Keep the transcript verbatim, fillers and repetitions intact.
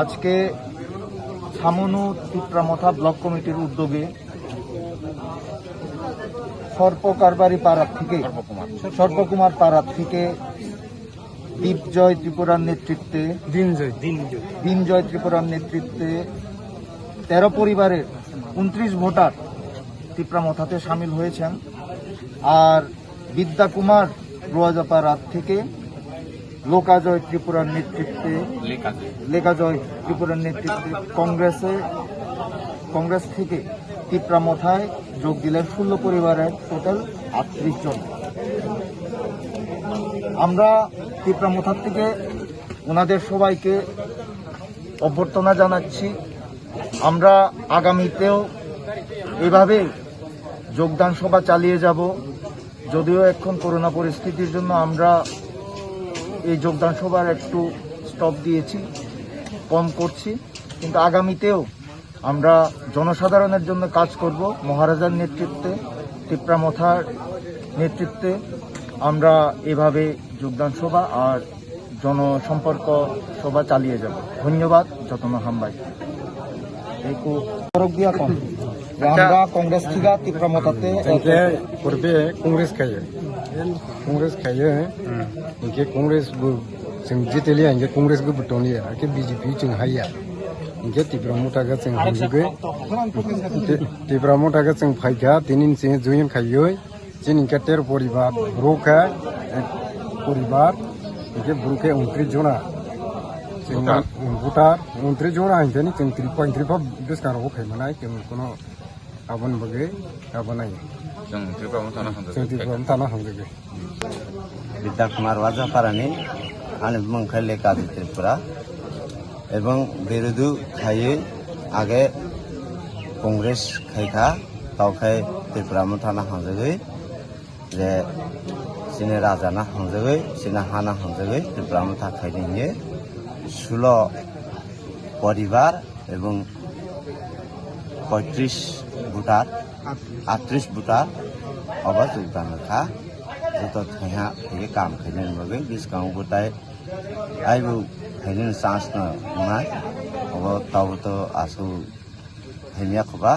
আজকে ছামনু তিপ্রা মথা ব্লক কমিটির উদ্যোগে সর্প কারবারি পাড়া থেকে, সর্পকুমার পাড়া থেকে দীপজয় ত্রিপুরার নেতৃত্বে, দিনজয়, দিনজয়। দিনজয় ত্রিপুরার নেতৃত্বে তেরো পরিবারের ঊনত্রিশ ভোটার তিপ্রা মথাতে সামিল হয়েছেন। আর বিদ্যা কুমার রোয়াজাপাড়া থেকে লোকাজয় ত্রিপুরার নেতৃত্বে, লেকাজয় ত্রিপুরার নেতৃত্বে কংগ্রেসে, কংগ্রেস থেকে তিপ্রা মথায় যোগ দিলেন ষোলো পরিবারের টোটাল আটত্রিশ জন। আমরা তিপ্রা মথার থেকে ওনাদের সবাইকে অভ্যর্থনা জানাচ্ছি। আমরা আগামীতেও এভাবে যোগদান সভা চালিয়ে যাব। যদিও এখন করোনা পরিস্থিতির জন্য আমরা এই যোগদান সভার একটু স্টপ দিয়েছি, কম করছি, কিন্তু আগামীতেও আমরা জনসাধারণের জন্য কাজ করব। মহারাজার নেতৃত্বে, তিপ্রা মথার নেতৃত্বে আমরা এভাবে যোগদান সভা আর জনসম্পর্ক সভা চালিয়ে যাব। ধন্যবাদ, যতন হামবাই। এই কু-, তরফ দিয়া কম। যে আমরা কংগ্রেস থেকে তিপ্রা মথাতে Hingke purbe Congress khaye. Congress khaye. Hingke Congress bo chwng jiteliya hingke Congress bo butoniya. Hingke B J P chwng haiya. Hingke Tipra Motha khe chwng hamjagwi. Ti-, Tipra Motha khe chwng phaikha, tini chwng join khaiwi. Chini hingke tero poribar, bwrwkhe, eh, poribar, hingke bwrwkhe ungtri jona. Chwng Voter. Voter, ungtri jona hingke ni chwng tripha, tripha bwskango phaimanai, chwng kono aboni bagwi abonai. Chwng Tripura Motha no hamjagwi. Chwng Tripura Motha no hamjagwi. Bidya Kumar Wajaparani, ani bumung khe Lekadi Tripura. Ebong birudu khaiwi age Congress khaikha, tokhe Tripura Motha no hamjagwi, je chini raja no hamjagwi, chini ha no hamjagwi, Tripura Motha khaidi hinwi sulo poribar ebong poitris voter, atris voter obo jogdan kha. Joto thaiha thaiwi kam khainani bagwi bwskango bwtai aibo khainani chance no wngnai. Obo tabuk to aswk hamya khoba.